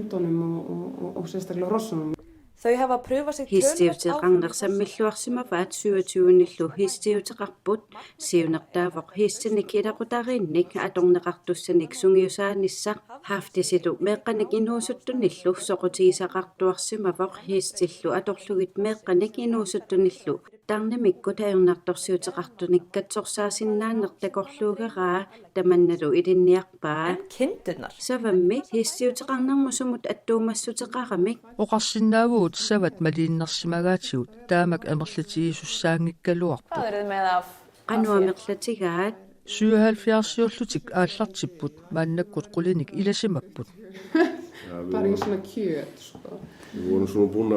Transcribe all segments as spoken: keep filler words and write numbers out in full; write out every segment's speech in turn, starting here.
kindunum og, og, og, og sérstaklega hrossunum. Þau hafa prufað sig Hiistiuteqarneq sammilluarsimavaat syvogtyvenillu hiistiuteqarput, siunertaavoq hiistinik ilaqutariinnik atorneqartussanik sungiusaanissaq. Haftisilu meeqqanik inuusuttunillu soqutigisaqartuarsimavoq hiistillu atorlugit meeqqanik inuusuttunillu tarnimikkut ajornartorsiuteqartunik katsorsaasinnaaneq takorluugaraa, tamannalu ilinniarpaa. Kindunnar. Savammi hiistiuteqarnermut sumut attuumassuteqaramik. Oqarsinnaavugut savat maliinnarsimagaatigut taamak amerlatigisussaanngikkaluarpoq. Fáðrið meðaf. Qanoq amerlatigaat? Syvoghalvfjerdsiullutik aallartipput, maannakkut qulinik ilasimapput. Bara í svona kjöt, sko. Við vorum svona búin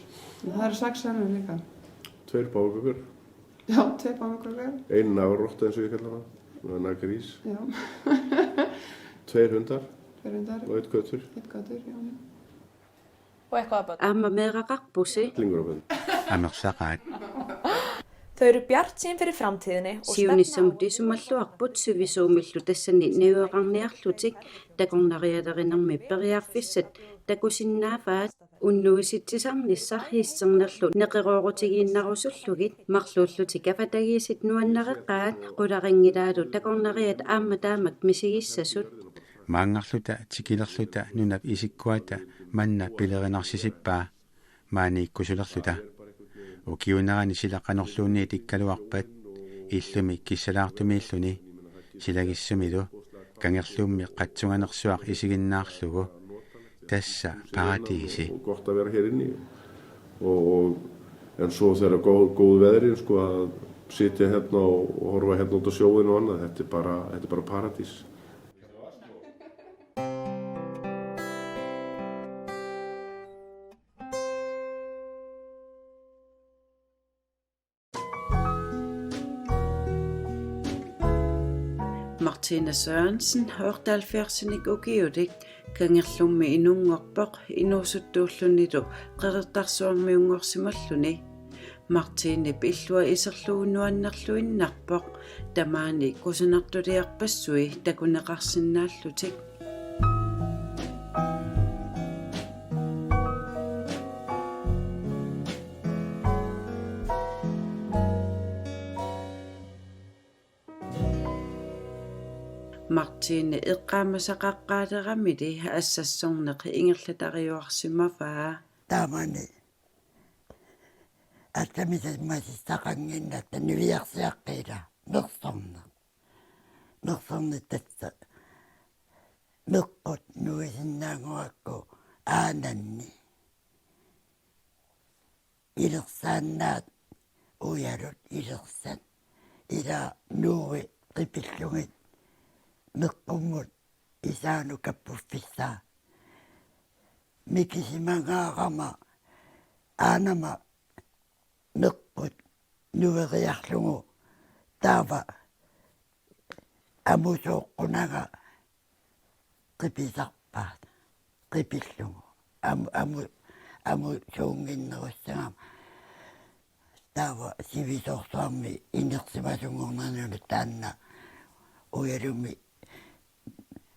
Ja, har du sagt sådan, eller ikke? Tveir páfagaukar. Já, tveir páfagaukar. Ein nagdýrarotta, eins og ég kalla hana. Nagrís. Já. Tveir hundar. Tveir hundar. Og einn köttur. Einn köttur, já. Og eitthvað af börnum. Aamma meeraqarpusi. Lingurabönn. Amerlaqaat. Þau eru bjartsýn fyrir framtíðinni og stefna á Siunissami isumalluarput sivisuumillu tassani najugaqarniarlutik takornarialerinermi periarfissat takusinnaavaat unnuisitsisarnissaq issernerlu neqeroorutigiinnarusullugit marluullutik avatagiisit nuannareqaat qularinngilaat takornariat aamma taamak misigissasut. Maanngarluta tikilerluta nunap isikkuata manna pilerinarsissippaa maaniikkusulerluta. Ukiuunerani sila qanorluunniit ikkaluarpat, illumi kissalaartumiilluni, silagissumilu, kangerlummi qatsunganersuaq isiginnaarlugu. Tassa paradisi. Gott at vera hér inni. Og, og, en svo þegar góð, góð veðrin, sko, að sitja hérna og, og horfa hérna út á sjóinn og annað, þetta er bara, þetta er bara paradís. Martine Sørensen, otteoghalvfjerdsinik ukiulik, kangerlummi inunngorpoq, inuusuttuullunilu Qeqertarsuarmiunngorsimalluni. Martinep illua iserlugu nuannerluinnarpoq, tamaani kusanartuliarpassui takuneqarsinnaallutik. Martine eqqaamasaqaqqaaleramili assassorneq ingerlatariuarsimavaa. Taamani atamisimmasissaqannginnatta niviarsiaqqiila mersorneq. Mersorneq tassa meqqut nuisinnaannguakku aananni. Ilersaannaat ujalut ilersat. Ila nuui qipillugit meqqummut isaanut kappuffissaa. Mikisimagaarama aanama meqqut nueriarlugu taava amusoqqunaga qipisarpaat, qipillugu. Amu, amu, amusuunnginnerussagama. Taava sivisoorsuarmi inersimasunngornerani taanna ujalumi,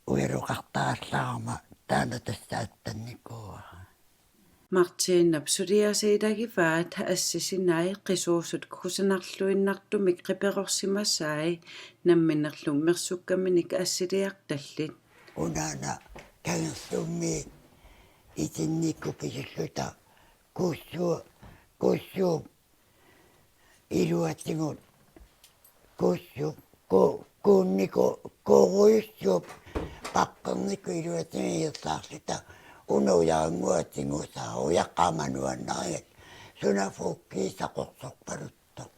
ujaluqartarallarama taanna tassa attannikuuara. Martinep suliassat ilagivaat assisinai qisuusut kusanarluinnartumik qiperorsimasai namminerlu mersukkaminik assiliartallit. Unaana kangerlummik itinnikkut pisulluta kuussu-, kuussuup iluatigut kuussu-, ku-, kuunniku-, kuurujussuup paqqernikkut iluatigut ingerlaarluta una ujarannguatigut, ujaqqaama nuannarigakku, sunaaffa ukkiisa qorsorpaluttoq.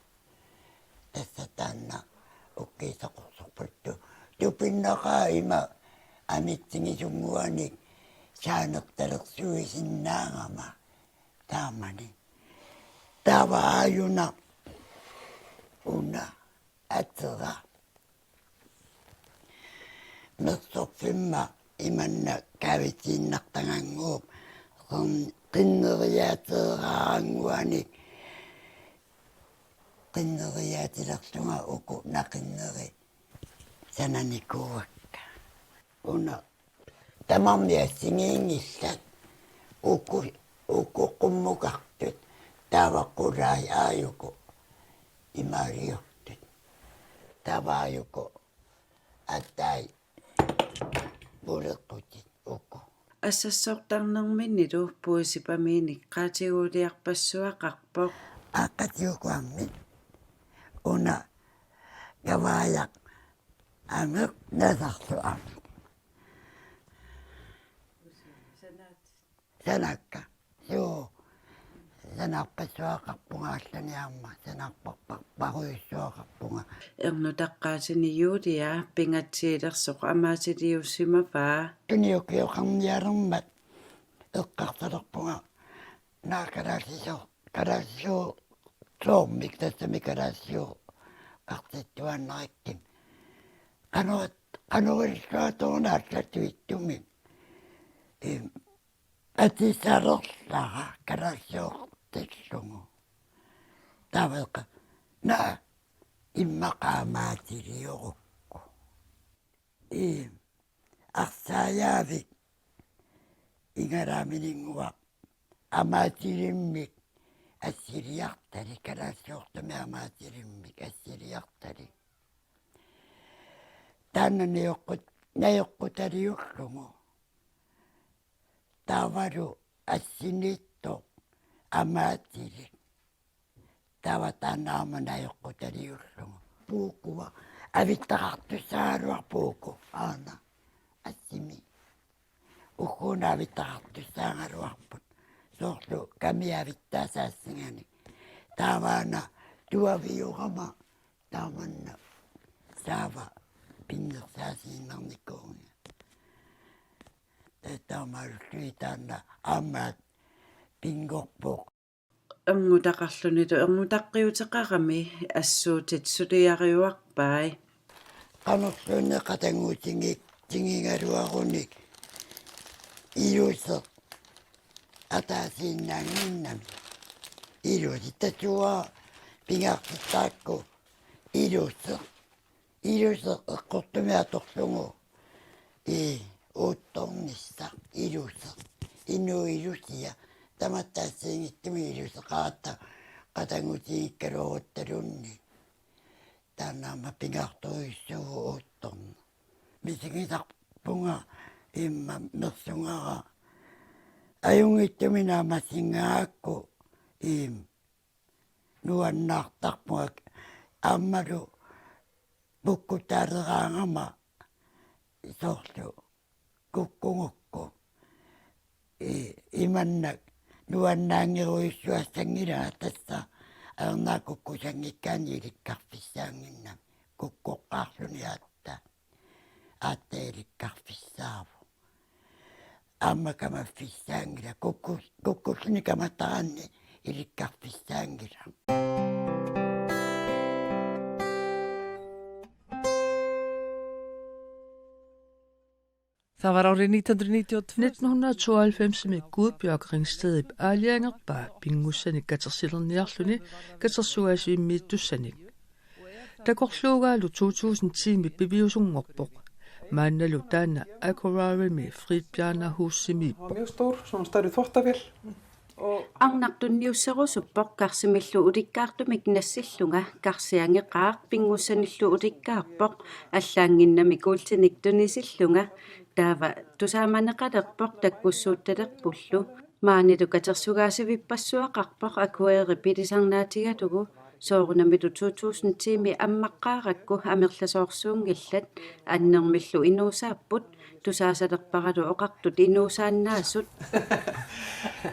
Tassa taanna ukkiisa qorsorpaluttoq. Tupinnaqaaq ima amitsigisunnguanik saanertalersuisinnaagama taamani. Taava aajuna una atera. Mersorfimma imanna kaavitiinnartagannguup qin-, qinneriaateeraarannguanik qinneriaatilerlunga uku naqinneri sananikuuakka. Una tamarmik assigiinngillat uku, uku qummukartut, taava qulai aajuku imaaliortut. Taava aajuku atai puleqqutit uku. Assassortarnerminnilu puisipaminik qaatiguuliarpassuaqarpoq. Aaqqatigut aammi una kavaajaq ameq nasarlu aammi. Sanaakka. Suu. Sanaarpassuaqarpunga allanik aamma. Sanaarparparujussuaqarpunga. Ernutaqqaatini Julia pingatsiilersoq amaatiliussimavaa. Tuniukioqarnialermat eqqarsalerpunga. Naa kalaallisoo-, kalaallisoorummik tassami kalaallisooqartittuaannarakkit. Qanoq, qanoq ililluatoruna allatuittumik. Im, atisalerlara kalaallisoortillugu. Taava eqqa-, naa, immaqa amaatiliorukku. Im, arsaajaavik igalaamininnguaq amaatilimmik assiliartalik, kalaallisoortumik amaatilimmik assiliartalik. Taanna najoqqut-, najoqqutaliullugu. Taavalu assiniittoq amaatilik. Taava taanna aamma najoqqutaliullugu. Puukua avittaqartussaagaluarpoq uku. Aana. Assimi. Ugguuna avittaqartussaagaluarput. Soorlu kami avittaasaassiganik. Taavaana tuaviorama taamanna saava pinnersaasiinnarnikuuvunga. Taamaalilluni taanna aamma pinngorpoq. Erngutaqarlunilu erngutaqqiuteqarami assuutit suliariuarpai. Qanorluunniit qatanngutigigaluarunik iluseq ataasiinnaannginnami. Iluseq tassunga pingaartittarakku iluseq. Iluseq eqqortumik atorlugu. Ii, uuttornissaq iluseq. Inuup ilusia. Tamatta assigiinngitsumik iluseqaratta qatanngutigikkaluaruttaluunniit. Taanna aamma pingaartorujussuuvoq uuttorneq. Misigisarpunga imma mersugara. Ajunngitsumik naammassigaakku iim nuannaartarpunga aammalu pukkutaaleraangama soorlu kukkugukku. I-, imannak nuannaanngerujussuassanngilanga tassa ajornaq kukkusanngikkaanni ilikkarfissaannginnami kukkoqqaarluni aatsaat. Aatsaat ilikkarfissaavoq. Aamma kamaffissaanngilaq kukku-, kukkulluni kamataraanni ilikkarfissaanngilaq. Taava Lauri nitten hundrede nioghalvfems-imi Gudbjørg Ringstedip aalajangerpaa pinngussanik katersilerniarluni katersugaasivimmiittussanik. Takorluugaalu to tusind ti-mi piviusunngorpoq. Maannalu taanna Akureyri-mi Fritbjarnarhusimiippoq. Mjög stór, svona stærri þvottavél. Arnaq tunniusserusuppoq karsimillu ulikkaartumik nassillunga, karsi angeqaaq pinngussanillu ulikkaarpoq, allaannginnami kuultinik tunisillunga. Taava tusaamaneqalerpoq takkussuuttalerpullu. Maanilu katersugaasivippassuaqarpoq akueri pilisarnaatigalugu. Soorunamilu to tusind ti-mi ammaqqaarakku amerlasoorsuunngillat, annermillu inuusaapput, tusaasalerparalu oqartut inuusaannaasut.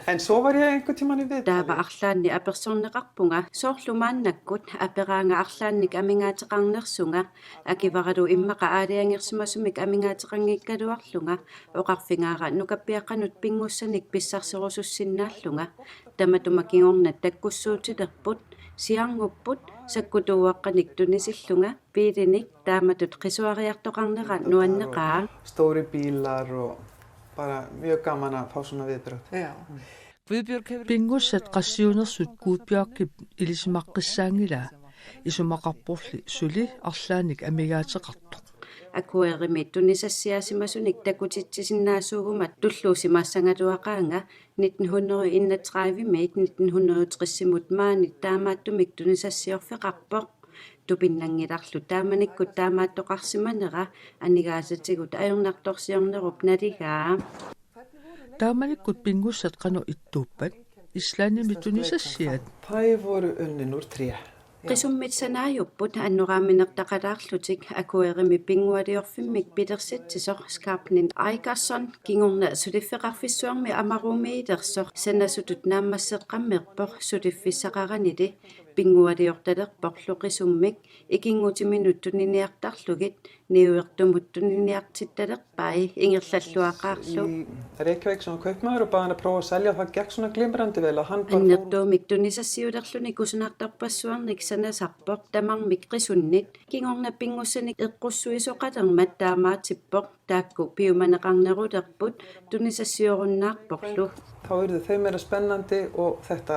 En så var jeg ikke til man ved. Taava arlaannik apersorneqarpunga, soorlu maannakkut aperaanga arlaannik amigaateqarnersunga, akivaralu immaqa aalajangersimasumik amigaateqanngikkaluarlunga, oqarfigaara nukappiaqqanut pinngussanik pissarserusussinnaallunga. Tamatuma kingorna takkussuutilerput, siarngupput, sakkutuuaqqanik tunisillunga, biilinik taamatut qisuariartoqarnera nuanneqaaq. Stórir bílar og bara mjög gaman að fá svona viðbrögð. Já. Guðbjörg hefur Pingussat qassiunersut Guðbjörgip ilisimaqqissaanngilaa, isumaqarporli suli arlaannik amigaateqartoq. Akuerimi tunisassiaasimasunik takutitsisinnaasuuguma tulluusimaassagaluaqaanga nitten hundrede enogtredive-miit nitten hundrede tres-imut maani taamaattumik tunisassiorfeqarpoq. Tupinnanngilarlu taamanikkut taamaattoqarsimanera anigaasatigut ajornartorsiornerup naligaa. Taamanikkut pingussat qanoq ittuuppat? Islandimi tunisassiat. Þær voru unnin úr tré. Qisummit sanaajupput annoraaminertaqalaarlutik akuerimi pinngualiorfimmik pilersitsisoq Skapnin Aigason kingorna suliffeqarfissuarmi amaruumiilersoq sanasutut naammasseqqammerpoq suliffissaqaranili pinngualiortalerpoq qisummik ikinngutiminut tuniniartarlugit niuertumut tuniniartittalerpai ingerlalluaqaarlu. Í Reykjavík sem kaupmaður og bað hann að prófa að selja. Og gekk svona glimrandi vel, og hann bara fór. Annertuumik tunisassiulerluni kusanartorpassuarnik sanasarpoq tamarmik qisunnit, kingorna pinngussanik eqqussuisoqalermat taamaatippoq taakku piumaneqarnerulerput tunisassiorunnarporlu. Þá urðu þau meira spennandi og þetta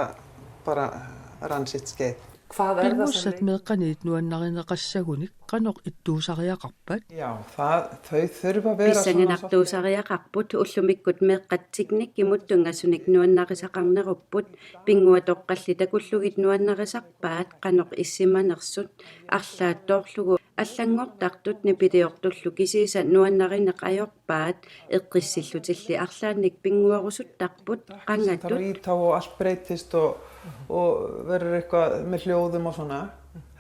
bara rann sitt skeið. Pingussat meeqqaniit nuannarineqassagunik qanoq ittuusariaqarpat? Já, það, þau þurfa vera svona svolítið. Pissanganartuusariaqarput ullumikkut meeqqat teknikkimut tunngasunik nuannarisaqarnerupput, pinnguatoqqalli takullugit nuannarisarpaat qanoq issimanersut, arlaat toorlugu allanngortartut nipiliortullu kisiisa nuannarineq ajorpaat, eqqissillutilli arlaannik pinnguarusuttarput qangatut. Ítar á og allt breytist og, og verður eitthvað með hljóðum og svona.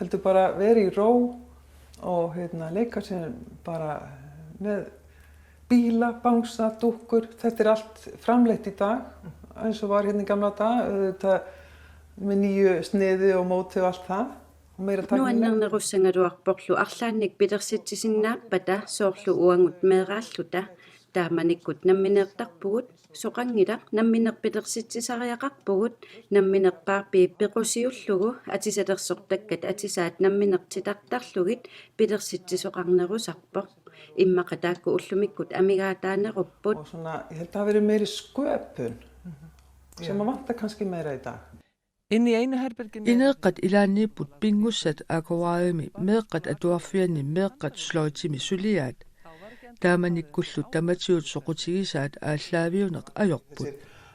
Heldur bara vera í ró og, hérna, leika sér bara með bíla, bangsa, dúkkur. Þetta er allt framleitt í dag, eins og var, hérna, í gamla daga, auðvitað, með nýju sniði og móti og allt það. Nuannernerussagaluarporlu arlaannik pilersitsisinnaappata soorlu uagut meeraalluta. Taamanikkut nammineertarpugut, soqanngilaq, nammineq pilersitsisariaqarpugut, namminerpaarpiit pequsiullugu atisalersortakkat atisaat nammineq titartarlugit pilersitsisoqarnerusarpoq. Immaqa taakku ullumikkut amigaataanerupput. Og svona, ég held, hafi verið meiri sköpun sem, já, vantar kannski meira í dag. Inn í einu herberginu. Ineeqqat ilaanniipput pingussat akvariumi meeqqat atuarfianni meeqqat sløjdimi suliaat. Taamanikkullu tamatigut soqutigisaat aallaaviuneq ajorput.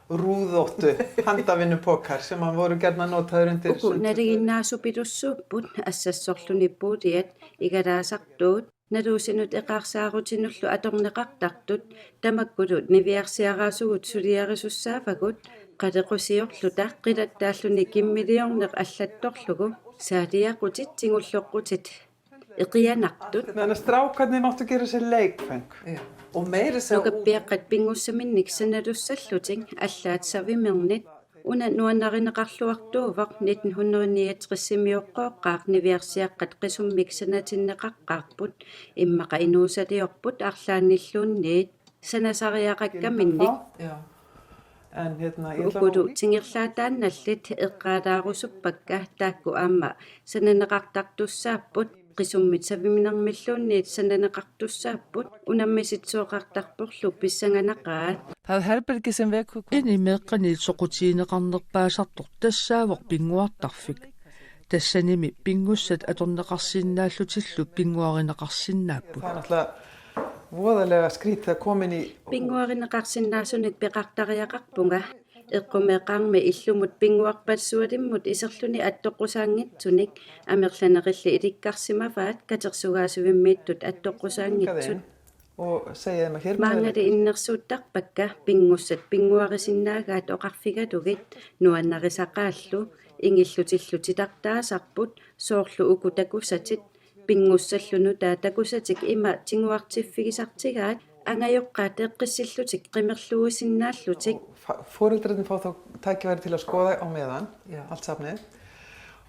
Rúðóttu handavinnupokar sem hann voru gjarnan notaður undir. Uku sund- nalinginnaasupilussuupput assassorluni puuliat igalaasartuut. Naluusinut eqaarsaarutinnullu atorneqartartut, tamakkulu niviarsiaraasugut suliarisussaavagut, qalequsiorluta qilattaalluni kimmiliorneq allattorlugu, saaliaqutit tingulloqqutit eqianartut. Meðan strákarnir máttu gera sér leikföng. Já. Og meira segja út. Nukappiaqqat pinngussaminnik sanalussallutik allaat savimernit. Una nuannarineqarluartuuvoq nitten hundrede niogtres-imi oqqooqqaaq niviarsiaqqat qisummik sanatinneqaqqaarput, immaqa inuusaliorput arlaannilluunniit sanasariaqakkaminnik. Já. En, hérna, ukulu tingerlaataannallit eqqaalaarusuppakka taakku aamma sananeqartartussaapput. Qisummit saviminermilluunniit sananeqartussaapput, unammisitsooqartarporlu pissanganaqaat. Inn i meeqqaniit soqutigineqarnerpaasartoq tassaavoq pinnguartarfik. Tassanimi pinngussat atorneqarsinnaallutillu pinnguarineqarsinnaapput. Voðalega skrítið komin í. Pinnguarineqarsinnaasunik peqartariaqarpunga. Eqqumeeqarmi illumut pinnguarpassualimmut iserluni attoqqusaanngitsunik amerlanerilli ilikkarsimavaat katersugaasivimmiittut attoqqusaanngitsut. Maanngali innersuuttarpakka pinngussat pinnguarisinnaagaat oqarfigalugit nuannarisaqaallu, ingillutillu titartaasarput, soorlu uku takusatit, pinngussallu nutaat takusatik ima tiguartiffigisartigaat angajoqqaat eqqissillutik qimerluuisinnaallutik. Forældrene får så tækifæri til at skoða á meðan allt safnið.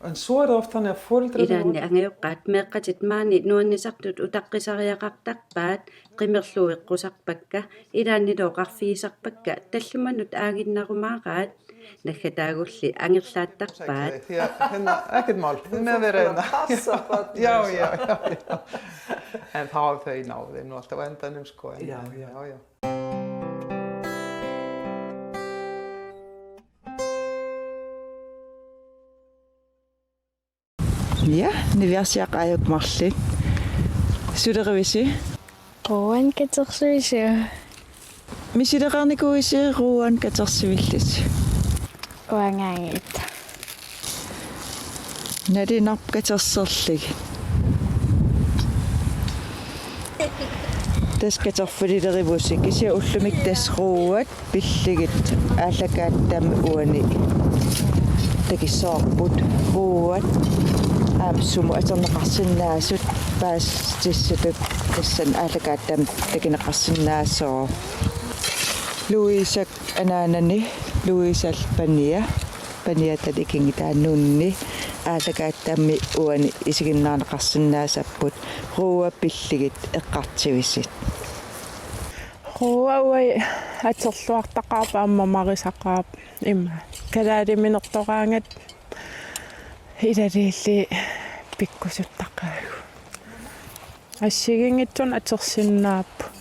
En så er det ofte, når forældrene... Ilaanni angajoqqaat meeqqatit maani nuannisartut utaqqisariaqartarpaat, qimerluueqqusarpakka, ilaannilu oqarfigisarpakka tallimanut aaginnarumaaraat, naggataagulli angerlaattarpaat. Ekkert mál, við erum meðvirkandi. Já, já, já. En hafa þau náð nú alltaf á endanum, sko. Já, já, já. Ja, niviarsiaq aajuku marluk. Sulerivisi? Ruuan katersuisu. Misileqarnikuuisi Ruuan katersuillusi? Uangaangiit. Nalinarpoq katerserlugit. Tassa katerfililerivusi kisianni ullumikkut tassa Ruuat pillugit aallakaatitami uani takissavarput. Ruuat aamma sumut atorneqarsinnaasut paasissutissatut tassani aallakaatitami takuneqarsinnaasut. Louisap anaanani Louisap pania, paniata ikinngitaa nunni aallakaatitami uani isiginnaarneqarsinnaasapput. Ruuat pillugit eqqartuisit. Ruuat uagut atorluartaqaarput aamma mamarisaqaarput ima. Kalaaliminertoraangat ilaliilli pikkusuttaqaagut. Assigiinngitsunik atorsinnaapput.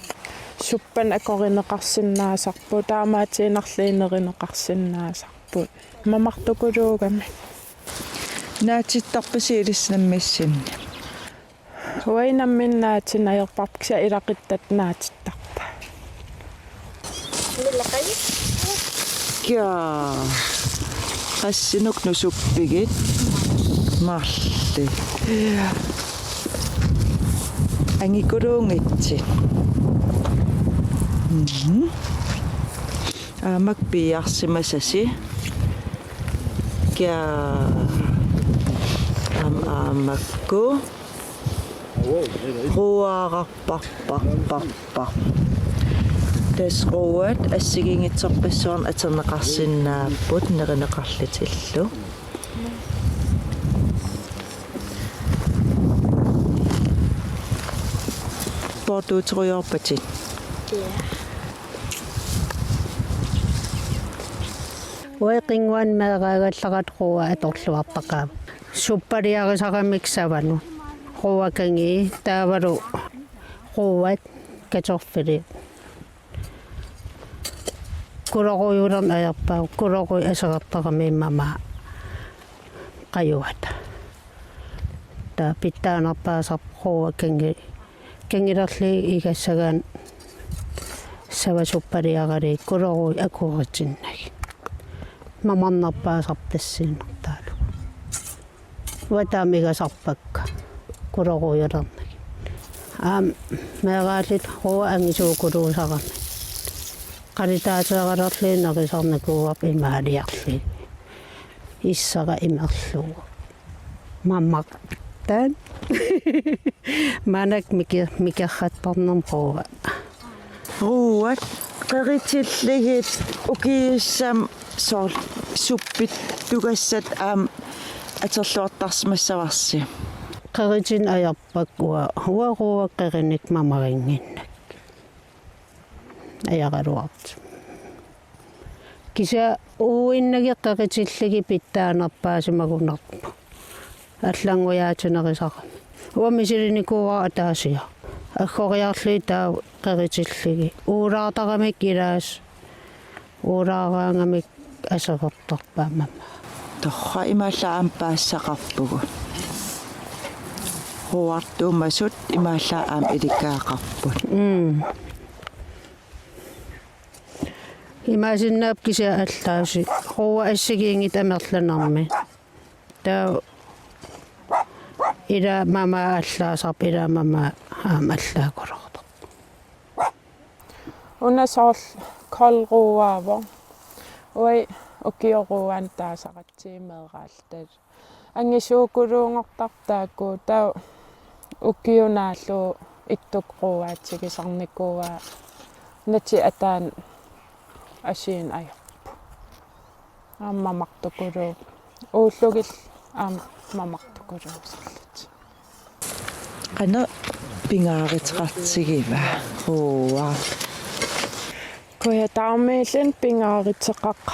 Suppanik akorineqarsinnaasarput, taamaatiinnarluinnaq nerineqarsinnaasarput. Mamartukuluugamik. Naatittarpisi ilissi nammineq? Uagut nammineq naatinneq ajorparput kisianni ilaquttatta naatittarpaat. Kia. Qassinuk nusuppigit? Marluk. Angikuluunngitsi. Mhm. Aamak piiarsimasasi. Kia. Aam aamakku. Ruuararparparparpar. Tassa Ruuat assigiinngitsorpassuarnik atorneqarsinnaapput nerineqarlutillu. Poortuuterujoorpatit? Uagut qinnguanik meeraagallaratta Ruuat atorluartaqaaq. Suppaliarisaramik savanut. Ruuakangii taavalu Ruuat katerfilik. Kulorujulerneq ajorpaat, kuloruit aserortarami mamaat qajuata. Taava pitsaanerpaasarpoq Ruuakangii, kangilerlugit igassagaanni savasuppaliaralugit kuloruit akueritinnagit. Mamarnerpaasarpoq tassiinnartaalu. Uataami igasarpakka kulorujulernagit. Aamma meeraalluta Ruuat angisuukuluusarami. Qalitaateeralerlugit nerisarnikuuarput imaaliarlugit. Issara imerlugu. Mamartaat. Maannakkut miki-, mikerrattarnermut Ruuat. Ruuat qeritillugit ukiussami soorlu suppittugassat aamma atorluartarsimassavarsi. Qeritinik ajorpakka uanga, uanga Ruuat qerinik mamarinnginnakku. Ajaraluartumik. Kisianni uuinnagit qeritillugit pitsaanerpaasimagunarpoq. Allanngujaatinerusarami. Uanga misilinikuuara ataasiarlugit. Aggoriarlugit taava qeritillugit. Uulaartaramikku ilaasa. Uulaaraangamikku aserortarpaat mamaat. Torrak imaallaat aamma paasisaqarpugut. Ruuartuumasut imaallaat aamma ilikkagaqarput. Mm. Imaasinnaapput kisianni allaasut. Ruuat assigiinngitsut amerlanermik. Taava ila mamaat allaasarpoq, ila mamaat aamma allaakulortoq. Una soorlu kold ruuaavoq. Uagut ukioq ruuanik taasaqatsigu meeraalluta. Angisuukuluunngortarpoq taakku, taava ukiup naallugu ittukkut ruuaatigisarnikuuaa natit ataanni asiinik ajorput. Aamma mamartukuluupput. Uullugillu aamma mamartukuluusarlutik. Qanoq pingaaruteqartigiva ruuaq? Kujataarmiilluni pingaaruteqaqaaq.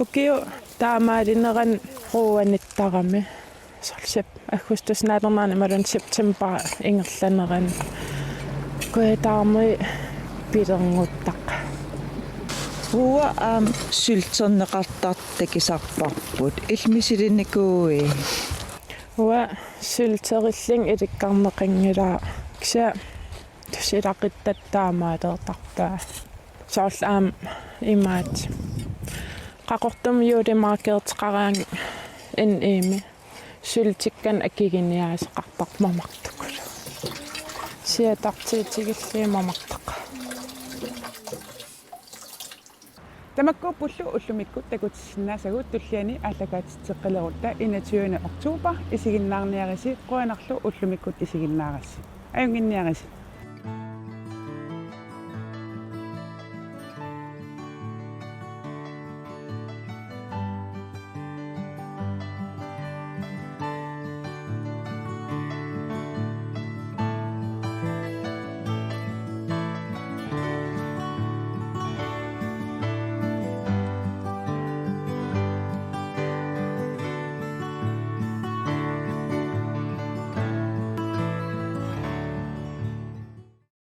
Ukiup taamaalinerani ruuanittarami. Soorlu sep-, aggustip naalernerani imaluunniit septemberip ingerlanerani. Kujataarmiit pilerngutaq. Ruuaq aamma sylterneqartartut takusarparput. Illit misilinnikuuit? Uanga sylterillunga ilikkarneqanngilanga. Kisianni tusarnaartut taamaaliortarpai. Soorlu aamma imaattoq. Qaqortumi juulimarkeerteqaraangat N I-mi syltikkanik akuginiaasoqartarpoq mamartukuluupput. Siatartuutigillugit mamartoqaaq. Tamakkuuppullu ullumikkut takutissinnaasagut, tulliani aallakaatitseqqilerutta enogtyvende oktober. Isiginnaarniaritsi, qujanarlu ullumikkut isiginnaarassi. Ajunnginniaritsi.